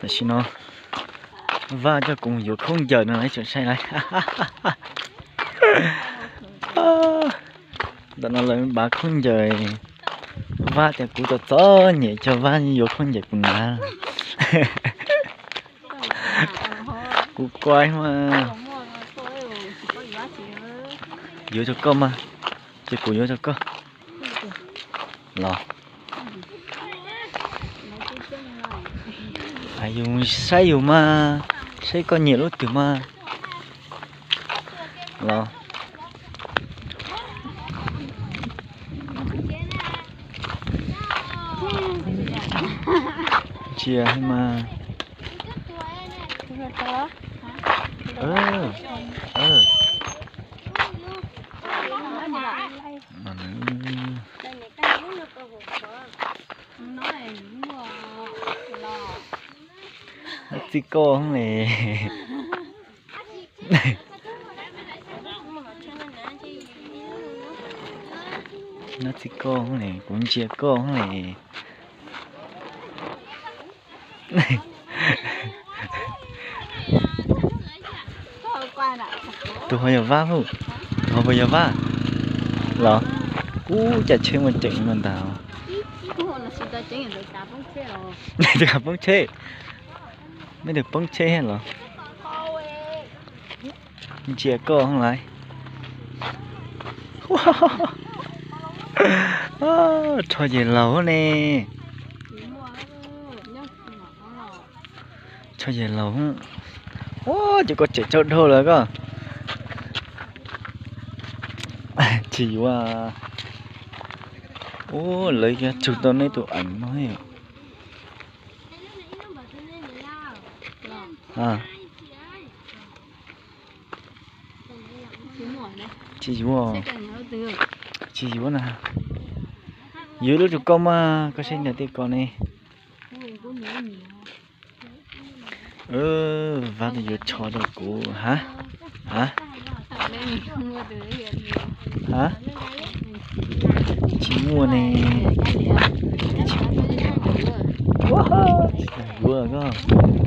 Tam sim no Vaj coj kuv mus yuav khaub ncaws no lawv tseem saib lawm. Ntawm no lawv npav khaub ncaws, Vaj tias kuv txom txom nyem coj Vaj yuav khaub ncaws kuv hnav. Kuv kuaib mas. Yuav rau koj mas, ces kuv yuav rau koj los. Yus saib yus mas, saib koj nyiam lub twg mas los. Ntsia mas. Nab txib koj le. Nab txib koj le, kuv ntsia koj le. Tus ho yog Vab hauj, tus ho puas yog Vab los? Ub, cas tsheb muaj ceem no ntag. Tus kav poob tsheb, nej tus poob tsheb los? Ntsia koj lawm. Rho yawg laus ne. Rho yawg laus. Ua, ces koj tseem tsau dhau lawm koj. Tsis yuav. Ua, lawv yuav tsug tau neb tus eev no. Tsis yuav, tsis yuav na. Yuav lub rau koj mas, koj saib ntiag tij ko ne. Vab twb yuav tsho rau kuv ha. Ha, ha, tsis muaj ne. Tsis muaj ne. Yuav koj.